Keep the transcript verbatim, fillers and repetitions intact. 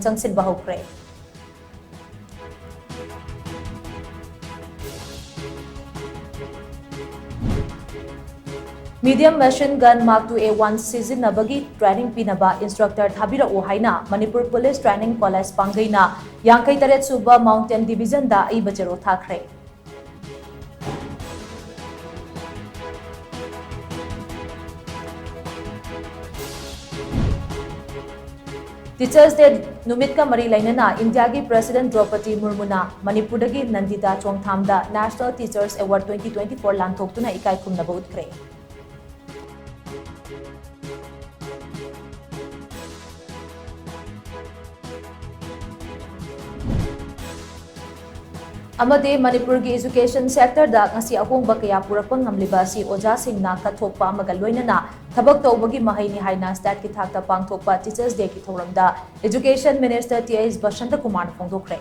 ꯆꯪꯁꯤꯟꯕ ꯍꯧꯈ꯭ꯔꯦ꯫ Medium machine gun Mark two A one ꯁꯤꯖꯤꯟꯅꯕꯒꯤ training ꯄꯤꯅꯕ instructor ꯊꯥꯕꯤꯔꯛꯎ ꯍꯥꯏꯅ ꯃꯅꯤꯄꯨꯔ Police Training College ꯄꯥꯡꯒꯩꯅ ꯌꯥꯡꯈꯩ ꯇꯔꯦꯠ ꯁꯨꯕ Mountain Division ꯗ ꯑꯏꯕ ꯆꯦꯔꯣꯜ ꯊꯥꯈ꯭ꯔꯦ꯫ Teachers' Day ꯅꯨꯃꯤꯠꯀ ꯃꯔꯤ ꯂꯩꯅꯅ ꯏꯟꯗꯤꯌꯥꯒꯤ President ꯗ꯭ꯔꯧꯄꯗꯤ ꯃꯨꯔꯃꯨꯅ ꯃꯅꯤꯄꯨꯔꯗꯒꯤ ꯅꯟꯗꯤꯇꯥ ꯆꯣꯡꯊꯥꯝꯗ National Teachers Award twenty twenty-four ꯂꯥꯟꯊꯣꯛꯇꯨꯅ ꯏꯀꯥꯏ ꯈꯨꯝꯅꯕ ꯎꯠꯈ꯭ꯔꯦ꯫ ꯑꯃꯗꯤ ꯃꯅꯤꯄꯨꯔꯒꯤ education sector ꯗ ꯉꯁꯤ ꯑꯍꯣꯡꯕ ꯀꯌꯥ ꯄꯨꯔꯛꯄ ꯉꯝꯂꯤꯕ ꯑꯁꯤ ꯑꯣꯖꯥꯁꯤꯡꯅ ꯀꯠꯊꯣꯛꯄ ꯑꯃꯒ ꯂꯣꯏꯅꯅ ꯊꯕꯛ ꯇꯧꯕꯒꯤ ꯃꯍꯩꯅꯤ ꯍꯥꯏꯅ state ꯀꯤ ꯊꯥꯛꯇ ꯄꯥꯡꯊꯣꯛꯄ Teachers' Day ꯒꯤ ꯊꯧꯔꯝꯗ Education Minister T H Basanta ꯀꯨꯃꯥꯔꯅ ꯐꯣꯡꯗꯣꯛꯈ꯭ꯔꯦ꯫